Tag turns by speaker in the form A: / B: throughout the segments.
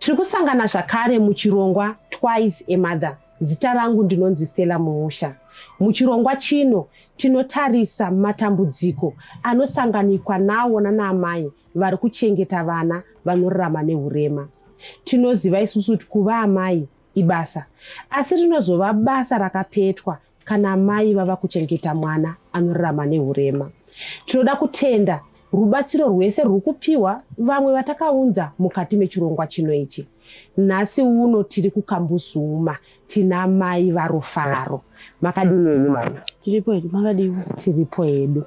A: Tiri kusangana zvakare muchirongwa Twice a Mother. Zita rangu ndinonzi Stella Muusha. Muchirongwa chino tinotarisa matambudziko anosanganikwa nawo nanaamai vari kuchengeta vana vanorarama nehurema. Tinoziva isusu kuti kuva amai ibasa, asi rinozova basa rakapetwa kana mai vava kuchengeta mwana anorarama nehurema. Tinoda kutenda rubatsiro rwese rwuri kupiwa vamwe vatakaunza mukati mechirongwa chino ichi. Nhasi uno tiri kuKambuzuma tina mai vaRufaro. Makadini henyu mai?
B: Tiripo hedu, makadiwa?
A: Tiripo hedu.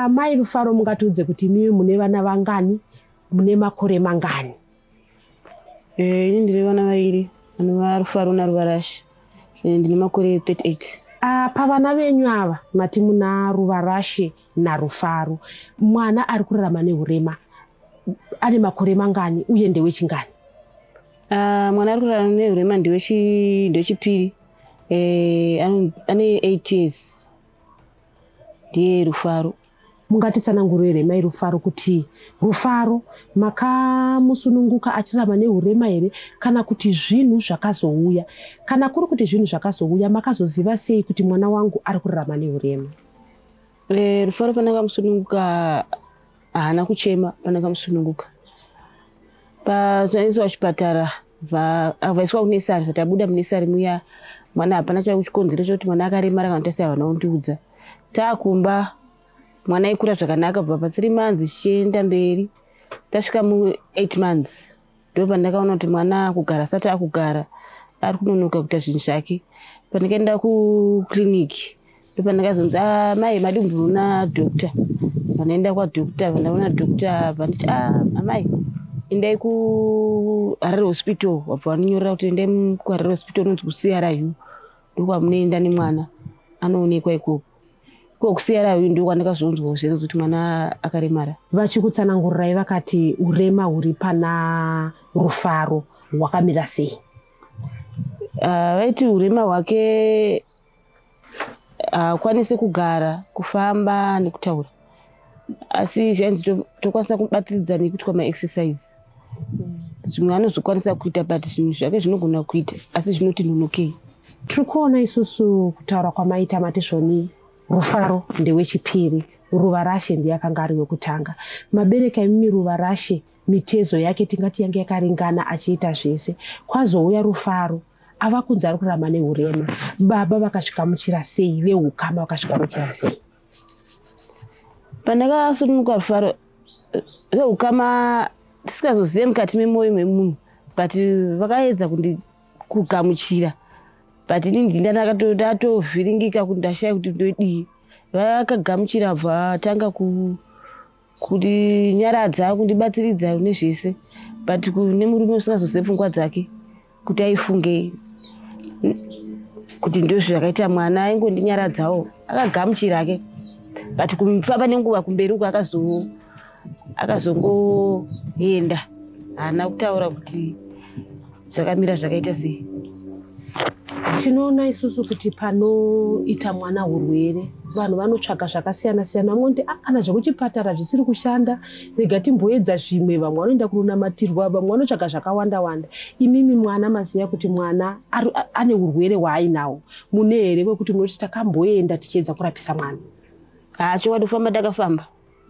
A: Mai Rufaro, mungatiudze kuti imimi mune vana vangani, mune makore mangani?
B: Ini ndine vana vairi vanova Rufaro naRuvarashe. Ndine makore 38.
A: Pavana venyu ava mati muna Ruvarashe naRufaro. Mwana ari kurarama nehurema ane makore mangani uye ndewechingani?
B: Mwana ari kurarama nehurema ndewechipiri. Ane 8 years, ndiye Rufaro.
A: Mungatitsanangurire here mai Rufaro kuti Rufaro makamusununguka achirarama nehurema here kana kuti zvinhu zvakazouya? Kana kuri kuti zvinhu zvakazouya, makazoziva sei kuti mwana wangu ari kurarama nehurema?
B: Rufaro pandakamusununguka haana kuchema. Pandakamusununguka pataiiswa kuchipatara, vaiswa kunursery, zvatabuda munursery muya, mwana hapana chikonzero chekuti mwana akaremara kana kuti sei, havana kundiudza. Taakumba mwana aikura zvakanaka kubva pa3 months chichienda mberi. Tasvika mu8 months ndo pandakaona kuti mwana akugara, asati akugara ari kunonoka kuita zvinhu zvake. Pandakaenda kukliniki ndo pandakazonzi, "Ah, mai, madi kumboona doctor." Pandaenda kwadoctor, pandaona doctor vanditi, "Ah, amai, endai kuHarare Hospital." Wabva vanonyorera kuti endai kuHarare Hospital, unonzi kuCRU, ndokwamunoenda nemwana anoonekwa ikoko. Iko kuCRU ndo kwandakazonzwa zvese kuti mwana akaremara.
A: Vachikutsanangurirai vakati urema huri pana Rufaro hwakamira sei?
B: Vaiti urema hwake haakwanisi kugara, kufamba nekutaura, asi zvainzi tokwanisa kubatsiridza nekuitwa maexercise. Zvimwe anozokwanisa kuita, but zvinhu zvake zvinogona kuita, asi zvinoti nonokei.
A: Tiri kuona isusu kutaura kwamaita mati zvoni Rufaro ndewechipiri, Ruvarashe ndiye akanga ari wekutanga. Mabereka imimi Ruvarashe mitezo yake tingati yange yakaringana achiita zvese. Kwazouya Rufaro ava kunzi ari kurarama nehurema. Baba vakasvikamuchira sei? Veukama vakasvikamuchira sei?
B: Pandakasununguka Rufaro, veukama tisingazozive mukati memwoyo memunhu, but vakaedza kugamuchira, but inini ndatovhiringika kuti ndashaya kuti ndodii. Vakagamuchira, bva vatanga kundinyaradza, kundibatsiridza nezvese, but kune murume usingazozive pfungwa dzake kuti aifungei kuti ndozvakaita mwana, aingondinyaradzawo akagamuchira ke. But kufamba nenguva kumberi uko akazongoenda, haana kutaura kuti zvakamira zvakaita sei.
A: Tinoona isusu kuti panoita mwana urwere vanhu vanotsvaga zvakasiyana siyana. Vamwe vanoti, "Ah, kana zvekuchipatara zvisiri kushanda, rega timboedza zvimwe." Vamwe vanoenda kunonamatirwa, vamwe vanotsvaga zvakawanda wanda. Imimi mwana maziva kuti mwana ane urwere hwaainahwo, mune here kwekuti munoti takamboenda tichiedza kurapisa mwana?
B: Haa, chokwadi kufamba takafamba,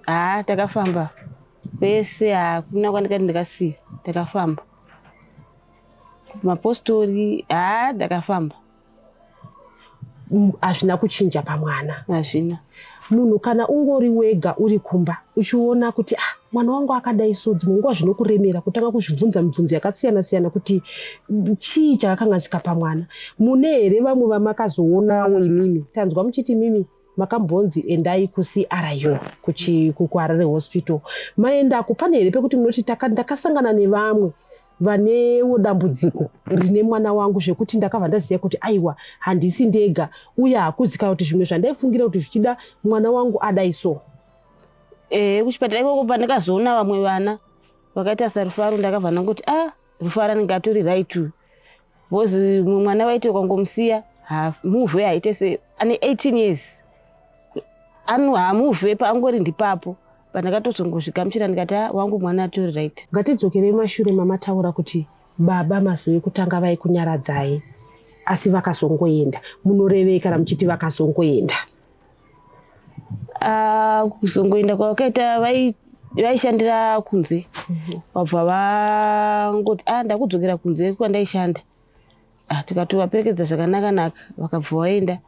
B: haa, takafamba pese, hakuna kwandikati ndakasiya. Takafamba mapostori, haa, ndakafamba.
A: Hazvina kuchinja pamwana?
B: Hazvina.
A: Munhu kana ungori wega uri kumba uchiona kuti, ah, mwana wangu akadai so, dzimwe nguva zvinokuremera kutanga kuzvibvunza mibvunzo yakasiyana siyana kuti chii chakakanganisika pamwana. Mune here vamwe vamakazoonawo imimi? Tanzwa muchiti imimi makambonzi endai kuCRU, kuHarare Hospital. Maendako, pane here pekuti munoti ndakasangana nevamwe vanewo dambudziko rine mwana wangu zvekuti ndakabva ndaziva kuti aiwa, handisi ndega, uye hakuzikana kuti zvimwe zvandaifungira kuti zvichida mwana wangu adai so?
B: Kuchipatara ikoko pandakazoona vamwe vana vakaita saRufaro, ndakabva ndangoti, "A, Rufaro anenge atori right uyu," because mumwe mwana waiti ukangomusiya hamuvhe, haite se ane 18 years, haamuvhe paangori ndipapo. Pandakatozongozvigamuchira ndikati, "Ah, wangu mwana atori right."
A: Ngatidzokerei mashure mamataura kuti baba mazuva ekutanga vaikunyaradzai, asi vakazongoenda. Munorevei kana muchiti vakazongoenda?
B: Ah, kuzongoenda kwavakaita, vaishandira kunze, vabva vangoti, "A, ndakudzokera kunze kwandaishanda." Ah, tikatovaperekedza zvakanaka-naka, vakabva vaenda.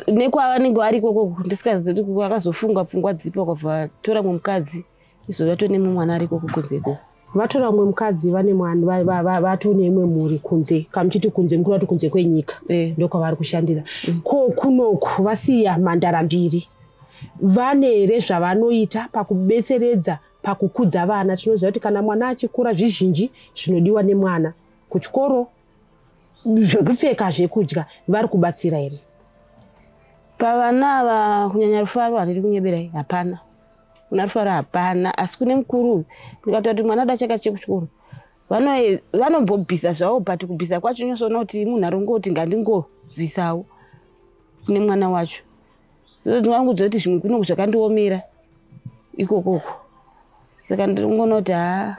B: Nekwavanenge vari ikoko ndisikazivi vakazofunga pfungwa dzipi, vakabva vatora mumwe mukadzi, izvo vatone mumwe mwana ari ikoko kunze ikoko.
A: Vatora mumwe mukadzi, vane mwana, vatone imwe mhuri kunze. Kamuchiti kunze, mukureva kuti kunze kwenyika?
B: Eh.
A: Ndokwavari kushandira. Ko kunoku vasiya mhandara mbiri, vane here zvavanoita pakubetseredza pakukudza vana? Tinoziva kuti kana mwana achikura, zvizhinji zvinodiwa nemwana kuchikoro, zvekupfeka, zvekudya. Vari kubatsira here?
B: Pavana ava, kunyanya Rufaro, handidi kunyeberai, hapana. Kuna Rufaro hapana, asi kune mukuru uyu, ndikataura kuti mwana ada chakati chekuchikoro, vanombobvisa zvavo, but kubvisa kwacho unosoona kuti munhu arongoti ngandingobvisawo kune mwana wacho. Ndingangoudza kuti zvimwe kuno zvakandiomera ikokoko, saka ndinongoona kuti haa,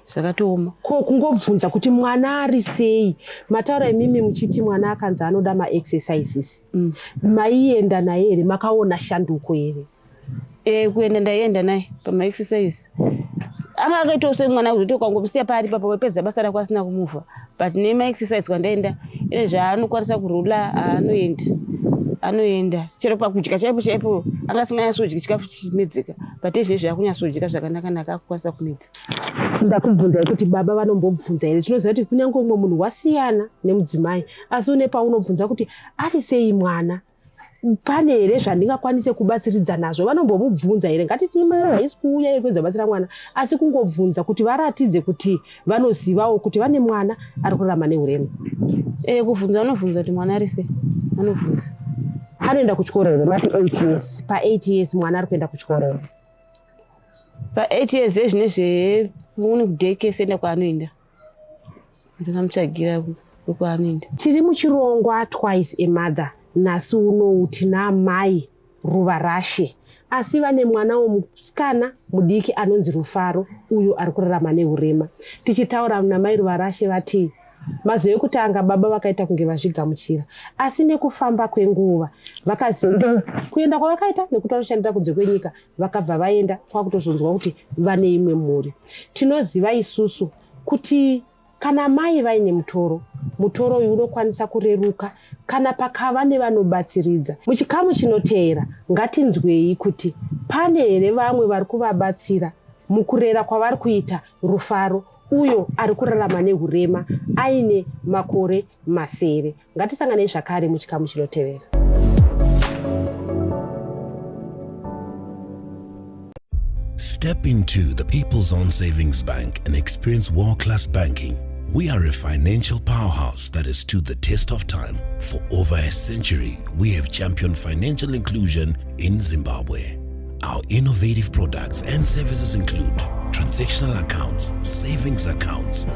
B: zvakatooma.
A: Ko kungobvunza kuti mwana ari sei? Mataura imimi muchiti mwana akanzi anoda maexercises. Maienda naye here? Makaona shanduko here?
B: E, kuenda ndaienda naye pamaexercise. Anga akaitawo semwana kuti ukangomusiya paari papo, wepedza basa rako asina kumuvha, but nemaexercise kwandaenda ine zvaanokwanisa kurola, anoenda, anoenda. Chero pakudya chaipo chaipo, anga asinganyatsodyi chikafu chichimedzeka, but ezvinezvi akunyatsodya zvakanaka-naka, akukwanisa kumedza.
A: Ndakubvunzai kuti baba vanombobvunza here. Tinoziva kuti kunyange umwe munhu wasiyana nemudzimai, asi une paunobvunza kuti ari sei mwana, pane here zvandingakwanise kubatsiridza nazvo. Vanombomubvunza here? Ngatiti mari haisi kuuya yekuedza kubatsira mwana, asi kungobvunza kuti varatidze kuti vanozivawo kuti vane mwana ari kurarama neurema.
B: E, kubvunza vanobvunza kuti mwana ari sei, vanobvunza.
A: Anoenda kuchikoro here? Mati 8 years. Pa8 years mwana ari kuenda kuchikoro here?
B: Pa8 years ezvinezvi mune kudaycare center kwaanoenda, ndakamutsvagira kwaanoenda.
A: Tiri muchirongwa Twice a Mother. Nhasi unowu tina Mai Ruva Rashe, asi vane mwana womusikana mudiki anonzi Rufaro, uyo ari kurarama neurema. Tichitaura naMai Ruva Rashe, vati mazuva ekutanga baba vakaita kunge vazvigamuchira, asi nekufamba kwenguva vakazenge kuenda kwavakaita nekuti vanoshandira kunze kwenyika, vakabva vaenda, kwakutozonzwa kuti vane imwe mhuri. Tinoziva isusu kuti kana mai vaine mutoro, mutoro uyu unokwanisa kureruka kana pakava nevanobatsiridza. Muchikamu chinoteera, ngatinzwei kuti pane here vamwe vari kuvabatsira mukurera kwavari kuita Rufaro, uyo ari kurarama neurema aine makore 7. Ngatisanganei zvakare muchikamu chinotevera.
C: Step into the People's Own Savings Bank and experience world class banking. We are a financial powerhouse that has stood the test of time. For over a century, we have championed financial inclusion in Zimbabwe. Our innovative products and services include transactional accounts, savings accounts,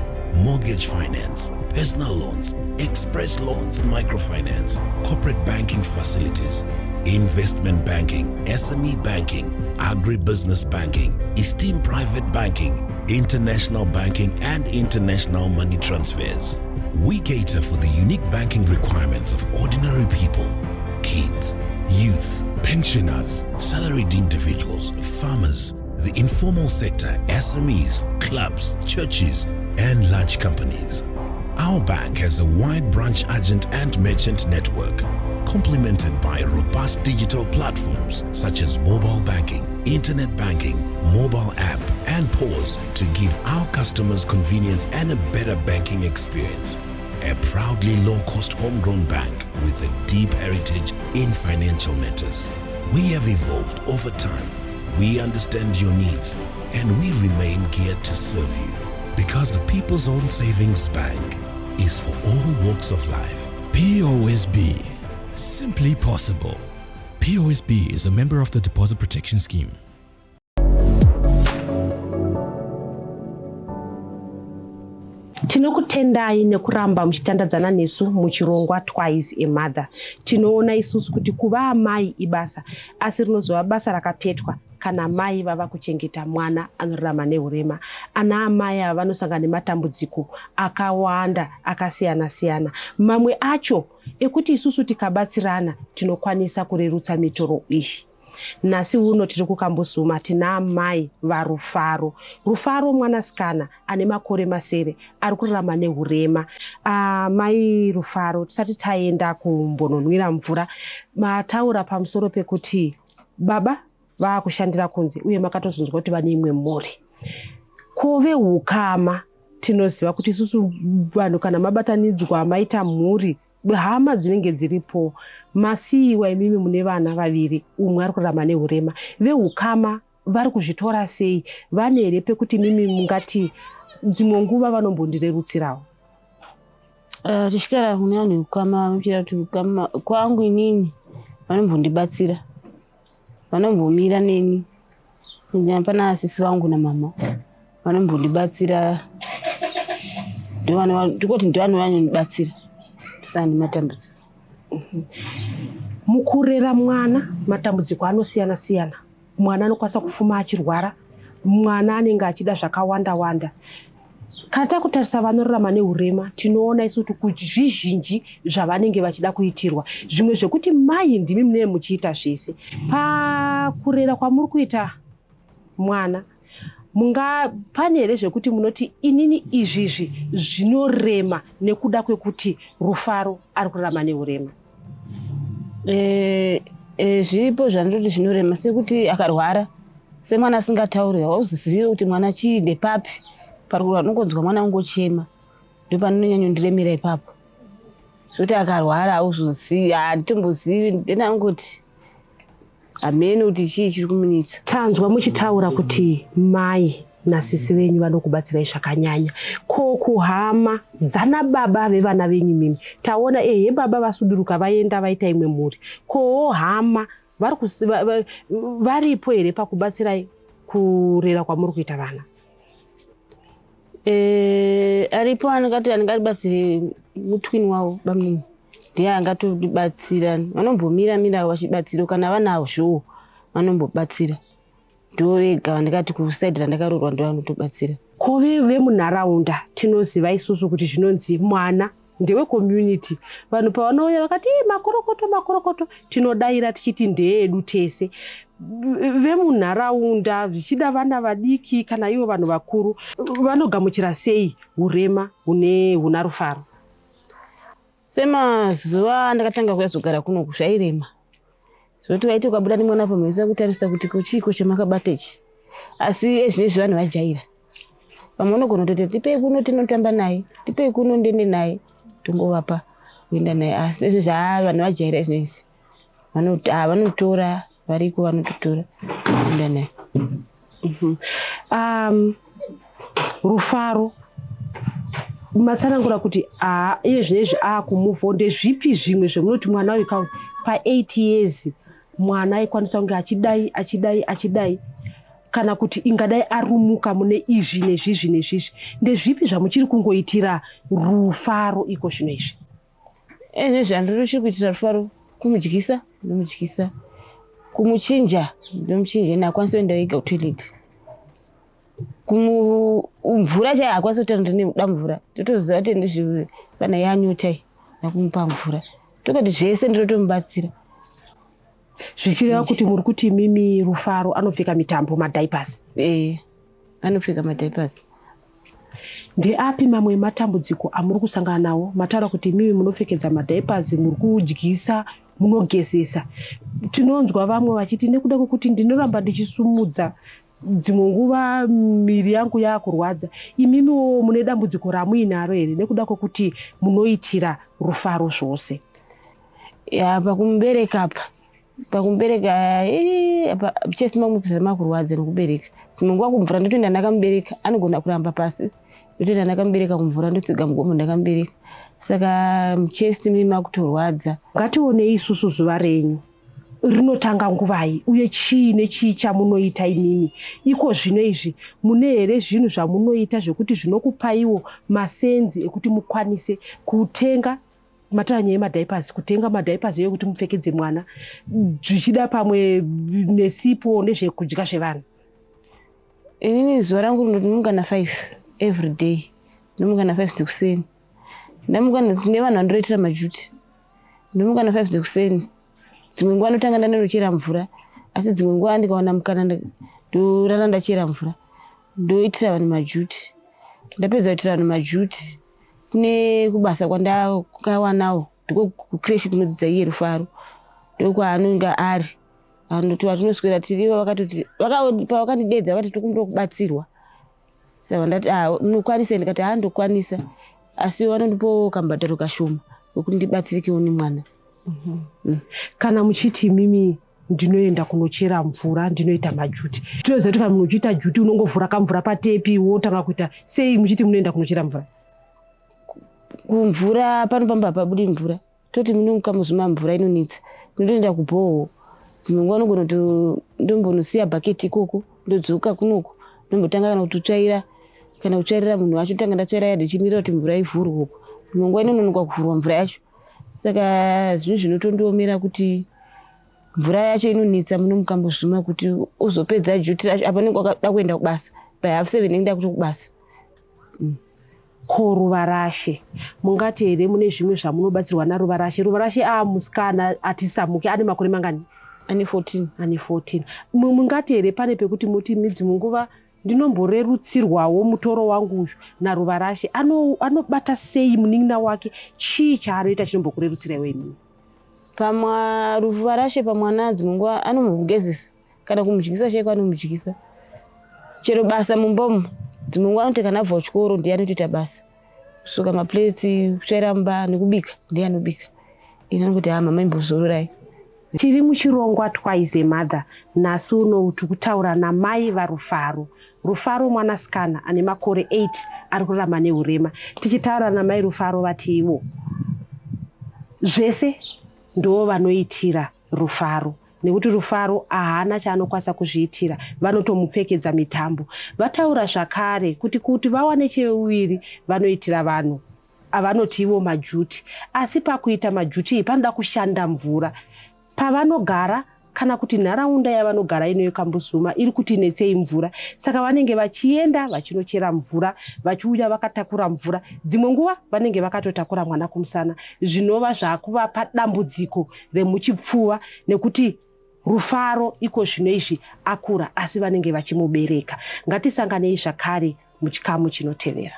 C: mortgage finance, personal loans, express loans, microfinance, corporate banking facilities, investment banking, SME banking, agribusiness banking, esteemed private banking, international banking, and international money transfers. We cater for the unique banking requirements of ordinary people, kids, youth, pensioners, salaried individuals, farmers, the informal sector, SMEs, clubs, churches, and large companies. Our bank has a wide branch agent and merchant network, complemented by robust digital platforms such as mobile banking, internet banking, mobile app, and POS to give our customers convenience and a better banking experience. A proudly low-cost homegrown bank with a deep heritage in financial matters. We have evolved over time. We understand your needs and we remain geared to serve you because the People's Own Savings Bank is for all walks of life.
D: POSB. Simply possible. POSB is a member of the Deposit Protection Scheme.
A: Tinokutendai nekuramba muchitandadzana nesu muchirongwa Twice a Mother. Tinoona isusu kuti kuva amai ibasa, asi rinozova basa rakapetwa. kana mai vava kuchengeta mwana anorarama nehurema. Ana amai ava vanosangana nematambudziko akawanda akasiyana-siyana. Mamwe acho ekuti isusu tikabatsirana tinokwanisa kurerutsa mitoro iyi. Nhasi uno tiri kuKambuzuma tina amai vaRufaro. Rufaro mwanasikana ane makore masere ari kurarama nehurema. Amai Rufaro, tisati taenda kumbononwira mvura, mataura pamusoro pekuti baba vaakushandira kunze uye makatozonzwa kuti vane imwe mhuri. Ko vehukama, tinoziva kuti isusu vanhu kana mabatanidzwa maita mhuri, hama dzinenge dziripo, masiyiwa imimi mune vana vaviri, umwe ari kurarama nehurema. Vehukama vari kuzvitora sei? Vane here pekuti imimi mungati dzimwe nguva vanombondirerutsirawo?
B: Tichitaura kune vanhu vehukama, vanochitaura kuti hukama kwangu inini vanombondibatsira, vanombomira neni. Pana sisi vangu namama vanombondibatsira, ndikoti ndovanhu vanondibatsira pasina nematambudziko.
A: Mukurera mwana matambudziko anosiyana siyana. Mwana anokwanisa kufuma achirwara, mwana anenge achida zvakawanda wanda. Kana takutarisa vanorarama nehurema, tinoona isu kuti zvizhinji zvavanenge vachida kuitirwa, zvimwe zvekuti mai ndimi munenge muchiita zvese. Pakurera kwamuri kuita mwana, munga pane here zvekuti munoti inini izvizvi zvinorema nekuda kwekuti Rufaro ari kurarama nehurema?
B: Zviripo zvandinoti zvinorema, sekuti akarwara semwana asingatauri, hauzizivi kuti mwana chii ndepapi pari kurwara, unongonzwa mwana ungochema, ndopanonyanyondiremera ipapo. Zvekuti akarwara hauzozivi, handitombozivi, ndinangoti hamene kuti chii chiri kumunetsa.
A: Tanzwa muchitaura kuti mai nasisi venyu vanokubatsirai zvakanyanya. Ko kuhama dzana baba vevana venyu mimi? Taona ehe baba vasuduruka vaenda vaita imwe mhuri. Kowo hama varipo here pakubatsirai kurera kwamuri kuita vana?
B: Aripo anongati anongatibatsire mutwini wavo bamunini, ndiye angatobatsira. Vanombomira mira vachibatsira kana vanazvo vanombobatsira, ndo vega vandakati kusaidhi randakaroorwa ndo vanotobatsira.
A: Ko vemunharaunda, tinoziva isusu kuti zvinonzi mwana ndewecommunity. Vanhu pavanouya vakati ii makorokoto makorokoto, tinodayira tichiti ndeedu tese. Vemunharaunda, zvichida vana vadiki kana ivo vanhu vakuru, vanogamuchira sei urema huna Rufaro?
B: Semazuva andakatanga kuyazogara kunoku zvairema, zvoti vaiti ukabuda nemwana pamhesa kutarisa kuti ko chiiko chamakabata ichi, asi ezvinezvi vanhu vajaira. Vamwe vanogona kutoti tipei kuno tinotamba naye, tipei kuno ndiende naye, tongovapa kuenda naye. Asi ezvezvi haa vanhu vajaira izvinezvi, vanotora, variko vanototora kuenda naye.
A: Rufaro, matsanangura kuti haa iye zvinezvi aakumuvho, ndezvipi zvimwe zvemunoti mwana uyu ka pa8 years mwana aikwanisa kunge achidai achidai achidai, kana kuti ingadai arumuka mune izvi nezvizvi nezvizvi? Ndezvipi zvamuchiri kungoitira Rufaro iko zvino izvi?
B: Ezvinezvi handiri kuitira Rufaro kumudyisa, ndomudyisa, kumuchinja ndomuchinja, ine hakwanisi kuenda ega kutoilet, mvura chaiyo hakwanisi kutaura ndinoda mvura, totoziva kuti ndizvi kana yanyotai nakumupa mvura, tokati zvese ndinotomubatsira.
A: Zvichireva kuti muri kuti mimi Rufaro anopfeka mitambo, madiapers?
B: Ee, anopfeka madiapers.
A: Ndeapi mamwe ematambudziko amuri kusangana nawo? Mataura kuti imimi munopfekedza madiapers, muri kudyisa, munogezesa. Tinonzwa vamwe vachiti nekuda kwekuti ndinoramba ndichisumudza, dzimwe nguva miviri yangu yaakurwadza. Imimiwo mune dambudziko ramuinaro here nekuda kwekuti munoitira Rufaro zvose?
B: Ya, pakumubereka apa, pakumubereka apa chest mangu makurwadza nekubereka. Dzimwe nguva kumvura ndotoenda ndakamubereka, anogona kuramba pasi, ndotoenda ndakamubereka kumvura, ndotsiga mugomo ndakamubereka, saka muchest mune makutorwadza.
A: Ngationei isusu zuva renyu rinotanga nguvai uye chii nechii chamunoita imimi iko zvino izvi? Mune here zvinhu zvamunoita zvekuti zvinokupaiwo masenzi ekuti mukwanise kutenga? Mataura nyaya yemadiapers, kutenga madiapers iyoyo kuti mupfekedze mwana, zvichida pamwe nesipo nezvekudya zvevanhu.
B: Inini zuva rangu ndinomuka na 5 every day, ndinomuka na 5 dzekuseni. Ndamuka tine vanhu vandinoitira majuti, ndinomuka na 5 dzekuseni. Dzimwe nguva ndotanga ndanochera mvura, asi dzimwe nguva ndikawana mukana ndorara ndachera mvura, ndoitira vanhu majuti. Ndapedza kuitira vanhu majuti, kune kubasa kwandakawanawo, ndiko kucreche kunodzidza iye Rufaro, ndokwaanonge ari. Vanoti vatinoswera tiri ivo vakatoti pavakandidedza vakati tokumbira kubatsirwa. Saka ndati ah munokwanisa, ndikati ah ndokwanisa, asi vanondipawo kambhadharo kashoma kekuti ndibatsirikewo nemwana.
A: Kana muchiti imimi ndinoenda kunochera mvura, ndinoita majuti, tinoziva kuti kana munhu uchiita juti unongovhura kamvura patepi wotanga kuita sei, muchiti munoenda kunochera mvura?
B: Kumvura pano pamba hapabudi mvura, toti munomukamuzuma mvura inonetsa, ndinotoenda kubhoho. Dzimwe nguva nogona kuti ndombonosiya bhaketi ikoko, ndodzoka kunoku ndombotanga kana kutotsvaira, kana kutsvairira munhu wacho, tanga ndatsvaira yadhi chimirira kuti mvura ivhurwe uko. Dzimwe nguva inononoka kuvhurwa mvura yacho, saka zvinhu zvinotondiomera kuti mvura yacho inonetsa muno mukambozvuma kuti uzopedza juti racho. Apa unenge wakada kuenda kubasa by 7:30, ndenge ndakuto kubasa.
A: Ko Ruvarashe, mungati here mune zvimwe zvamunobatsirwa naRuvarashe? Ruvarashe musikana atisamuke, ane makore mangani?
B: Ane 14.
A: Ane 14. Mungati here pane pekuti muti midzimwe nguva ndinomborerutsirwawo mutoro wangu uyu naRuvarashe? Anobata sei munin'ina wake? Chii chaanoita chinombokurerutsiraiwo imimi?
B: Pamwa Ruvarashe pamwana dzimwe nguva anomugezesa kana kumudyisa chaiko anomudyisa. Chero basa mumba umu dzimwe nguva anoti kana abva kuchikoro ndiye anotoita basa, kusuka maplates, kutsvaira mumba nekubika ndiye anobika. Ini anongoti ha mama imbozororai.
A: Tiri muchirongwa Twice a Mother. Nhasi uno tiri kutaura namai vaRufaro. Rufaro mwanasikana ane makore 8 ari kurarama neurema. Tichitaura namai Rufaro vati ivo zvese ndo vanoitira Rufaro, nekuti Rufaro haana chaanokwanisa kuzviitira, vanotomupfekedza mitambo. Vataura zvakare kuti vawane cheuviri vanoitira vanhu avanoti ivo majuti, asi pakuita majuti iyi panoda kushanda mvura pavanogara, kana kuti nharaunda yavanogara ino yeKambuzuma iri kuti netsei mvura, saka vanenge vachienda vachinochera mvura, vachiuya vakatakura mvura. Dzimwe nguva vanenge vakatotakura mwana kumusana, zvinova zvakuvapa dambudziko remuchipfuva, nekuti Rufaro iko zvino izvi akura asi vanenge vachimubereka. Ngatisanganei zvakare muchikamu chinotevera.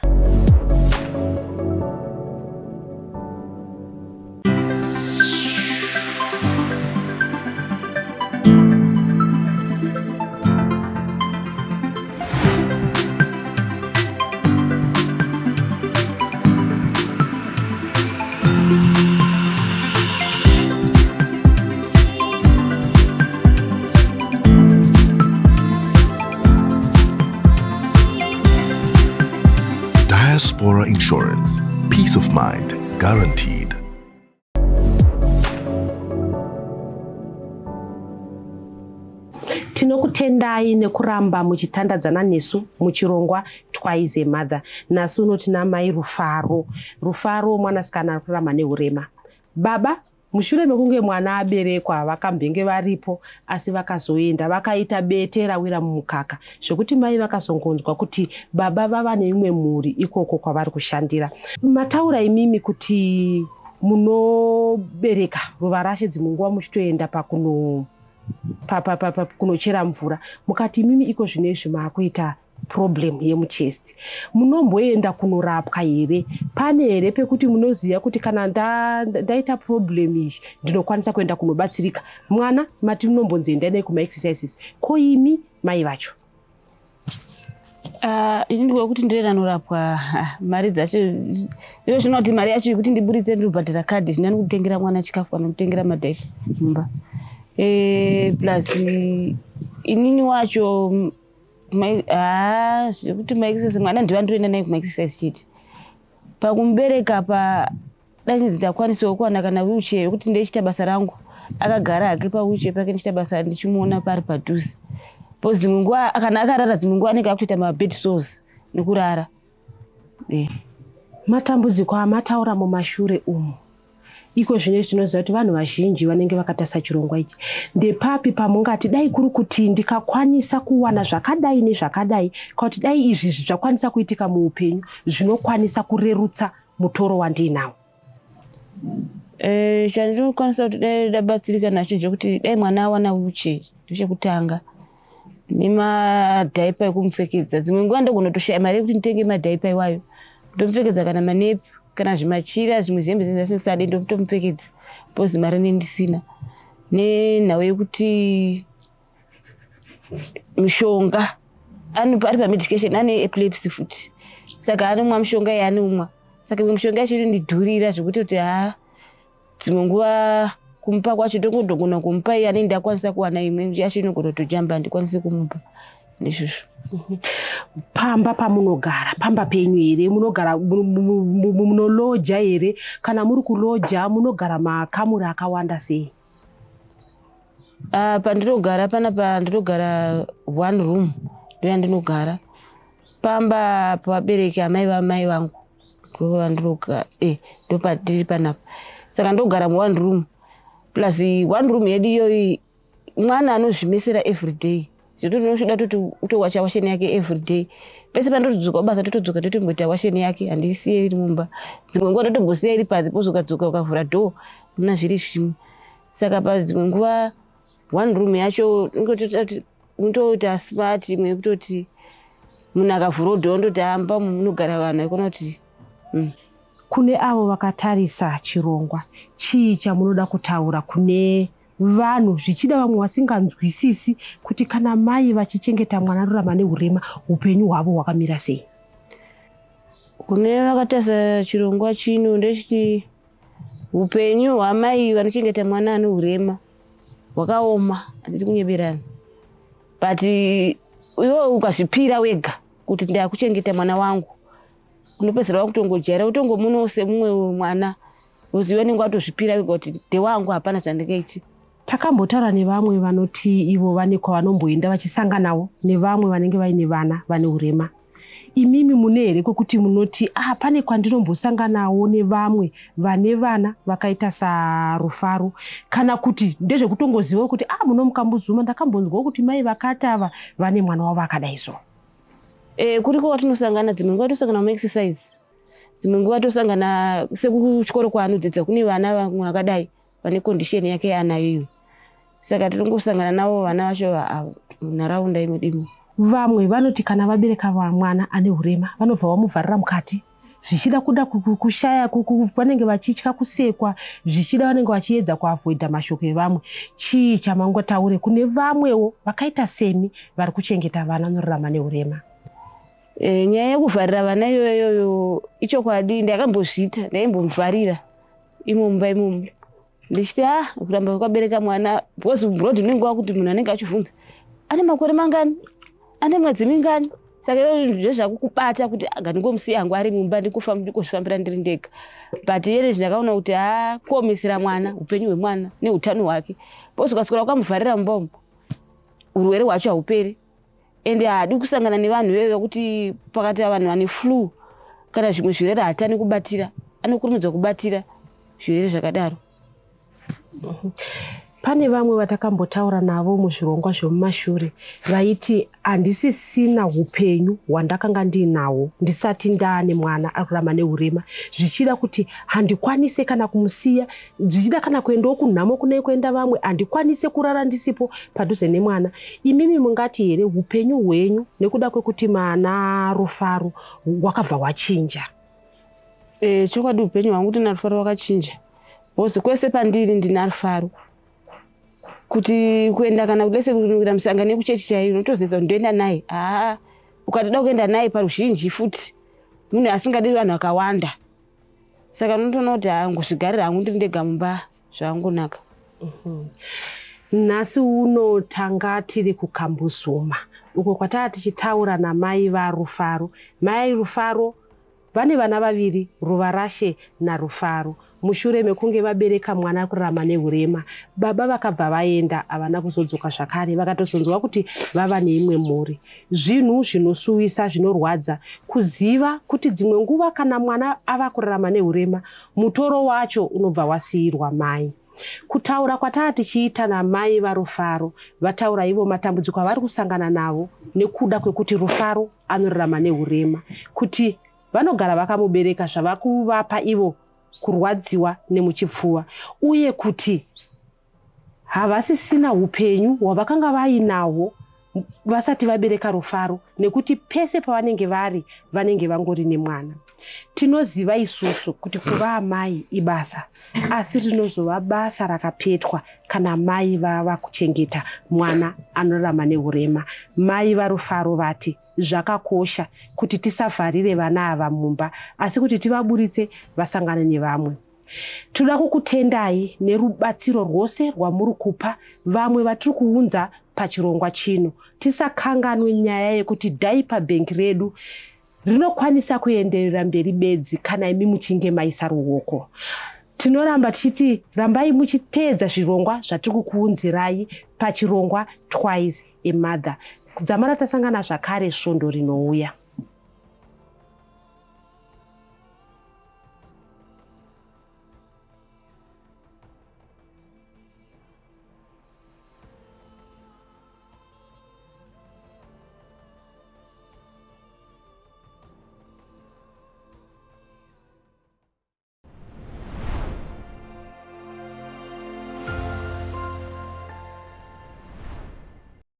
C: Diaspora Insurance. Peace of mind guaranteed.
A: Tinokutendai nekuramba muchitandadzana nesu muchirongwa Twice a Mother. Nhasi uno tina mai Rufaro. Rufaro mwanasikana ari kurarama neurema. Baba mushure mekunge mwana aberekwa vakambenge varipo, asi vakazoenda vakaita bete rawira mumukaka, zvekuti mai vakazongonzwa kuti baba vava neimwe mhuri ikoko kwavari kushandira. Mataura imimi kuti munobereka Ruvarashe dzimwe nguva muchitoenda pakuno kunochera mvura, mukati imimi iko zvino izvi maakuita problem yemuchest, munomboenda kunorapwa here? Pane here pekuti munoziva kuti kana ndaita problem iyi ndinokwanisa kuenda kunobatsirika? Mwana mati munombonzi endai naye kumaexercises, ko imi mai vacho?
B: Ini ndikuva kuti ndoenda norapwa, mari dzacho iyo zvinoti mari yacho yekuti ndiburitse ndinobhadhara kadhi, zvino ndikutengera mwana chikafu kana kutengera madhaifa mumba. Plus inini wacho zvekuti maexercise mwana ndiva ndinoenda naye kumaexercise chete. Pakumubereka pa dai ndakwanisawo kuwana kana wheelchair yekuti ndeichita basa rangu akagara hake pawheelchair pake, ndichiita basa ndichimuona pari padhuze, because dzimwe nguva kana akarara, dzimwe nguva anenge akutoita mabed sores nekurara.
A: Matambudziko amataura mumashure umu. Iko zvino tinoziva kuti vanhu vazhinji vanenge vakatarisa chirongwa ichi. Ndepapi pamungati dai kuri kuti ndikakwanisa kuwana zvakadai nezvakadai, kana kuti dai izvi zvakwanisa kuitika muupenyu, zvinokwanisa kurerutsa mutoro wandiinawo?
B: Chandinokwanisa kuti dai ndabatsirika nacho ndechekuti dai mwana awana wheelchair, ndochekutanga, nemadhaipa ekumupfekedza. Dzimwe nguva ndogona kutoshaya mari yekuti nditenge madhaipa iwayo, ndomupfekedza kana manepi kana zvimachira, zvimwe zvihembe zvandisingade ndotomupfekedza because mari ndisina. Nenhau yekuti mishonga, ari pamedication, ane epilepsy futi, saka anomwa mishonga yaanomwa, saka imwe mishonga yacho inondidhurira zvekutoti haa, dzimwe nguva kumupa kwacho ndongogona kumupa iye anenge ndakwanisa kuwana, imwe yacho inogona kutojamba, handikwanisi kumupa nezvozvo.
A: Pamba pamunogara, pamba penyu here? Munogara munoloja here? Kana muri kuloja, munogara makamuri akawanda sei?
B: Pandinogara panapa ndinogara one room, ndoyandinogara pamba pavabereki amai vamai vangu, ndopandinogara, ndopatiri panapa. Saka ndogara muone room, plus one room yedu iyoyi mwana anozvimesera everyday, zvekuti unosvida toti utowacha washeni yake everyday. Pese pandotodzoka kubasa, totodzoka totomboita washeni yake, handisiye iri mumba. Dzimwe nguva totombosiya iri panze, pozokadzoka ukavhura dhoo muna zviri zvimwe. Saka padzimwe nguva one room yacho unotoita smart imwe yekutoti munhu akavhurawo dhoo ndoti amba munogara vanhu, aikona kuti
A: Kune avo vakatarisa chirongwa, chii chamunoda kutaura kune vanhu, zvichida vamwe vasinganzwisisi kuti kana mai vachichengeta mwana anorarama neurema, upenyu hwavo hwakamira sei?
B: Kune vakatarisa chirongwa chino ndechiti upenyu hwamai vanochengeta mwana ane urema hwakaoma, handidi kunyeberana, but iwe ukazvipira wega kuti ndakuchengeta mwana wangu, unopedzisira wakutongojaira, utongomuonawo semumwe mwana, uzive unenge watozvipira wega kuti ndewangu, hapana zvandingaiti.
A: Takambotaura nevamwe vanoti ivo vane kwavanomboenda vachisanganawo nevamwe vanenge vaine vana vane urema. Imimi mune here kwekuti munoti, ah, pane kwandinombosanganawo nevamwe vane vana vakaita saRufaro, kana kuti ndezvekutongozivawo kuti, ah, muno muKambuzuma ndakambonzwawo kuti mai vakati ava vane mwana wavo akadai so?
B: Kuriko kwatinosangana. Dzimwe nguva tosangana mumaexercise, dzimwe nguva tosangana sekuchikoro kwaanodzidza, kune vana vamwe vakadai vane condition yake yaanayo iyo, saka tinongosangana navo vana vacho munharaunda imwe imo.
A: Vamwe vanoti kana vabereka mwana ane urema, vanobva vamuvharira mukati, zvichida kuda kushaya, vanenge vachitya kusekwa, zvichida vanenge vachiedza kuavoida mashoko evamwe. Chii chamangotaure kune vamwewo vakaita semi vari kuchengeta vana vanorarama neurema?
B: Nyaya yekuvharira vana iyoyoyo, ichokwadi, ndakambozviita, ndaimbomuvharira imo mumba imomo, ndichiti, ah, kuramba wakabereka mwana, because muroad unenge wakuti munhu anenge achibvunza ane makore mangani, ane mwedzi mingani. Saka iyoyo ndezvakukubata kuti aga ndingomusiya hangu ari mumba, ndikuzvifambira ndiri ndega. But iyene ndakaona kuti ha, kuomesera mwana, upenyu hwemwana neutano hwake, because ukaswera wakamuvharira mumba umu, urwere hwacho hauperi, ende haadi kusangana nevanhu veve, vekuti pakati vanhu vane flu kana zvimwe zvirwere hatani kubatira, anokurumidza kubatira zvirwere zvakadaro.
A: Pane vamwe vatakambotaura navo muzvirongwa zvemumashure vaiti handisisina upenyu hwandakanga ndiinahwo ndisati ndaane mwana ari kurarama neurema, zvichida kuti handikwanise kana kumusiya, zvichida kana kuendawo kunhamo kune kuenda vamwe, handikwanise kurara ndisipo padhuze nemwana. Imimi mungati here upenyu hwenyu nekuda kwekuti mana Rufaro hwakabva hwachinja?
B: Chokwadi upenyu hwangu ndina Rufaro hwakachinja, because kwese pandiri ndina Rufaro, kuti kuenda kana kudese kuenda musangano yekuchechi chaiyo, unotozeza kuti ndoenda naye. Haa, ukatoda kuenda naye paruzhinji futi, munhu asingadi vanhu vakawanda, saka unotoona kuti hangozvigarira hangu ndiri ndega mumba, zvakangonaka.
A: Nhasi uno tanga tiri kuKambuzuma, uko kwataa tichitaura namai vaRufaro. Mai Rufaro. Vane vana vaviri, Ruvarashe naRufaro. Mushure mekunge vabereka mwana kurarama nehurema, baba vakabva vaenda, havana kuzodzoka zvakare, vakatozonzwa kuti vava neimwe mhuri. Zvinhu zvinosuwisa, zvinorwadza kuziva kuti dzimwe nguva kana mwana ava kurarama nehurema, mutoro wacho unobva wasiyirwa mai. Kutaura kwataa tichiita namai vaRufaro, vataura ivo matambudziko avari kusangana navo nekuda kwekuti Rufaro anorarama nehurema, kuti vanogara vakamubereka zvava kuvapa ivo kurwadziwa nemuchipfuva uye kuti havasisina upenyu hwavakanga vainahwo vasati vabereka Rufaro nekuti pese pavanenge vari vanenge vangori nemwana. Tinoziva isusu kuti kuva amai ibasa, asi rinozova basa rakapetwa kana mai vava kuchengeta mwana anorarama nehurema. Mai vaRufaro vati zvakakosha kuti tisavharire vana ava mumba asi kuti tivaburitse vasangane nevamwe. Tinoda kukutendai nerubatsiro rwose rwamuri kupa vamwe vatiri kuunza pachirongwa chino. Tisakanganwe nyaya yekuti diaper bank redu rinokwanisa kuenderera mberi bedzi kana imi muchinge maisa ruoko. Tinoramba tichiti rambai muchiteedza zvirongwa zvatiri kukuunzirai pachirongwa Twice a Mother. Kudzamara tasangana zvakare svondo rinouya.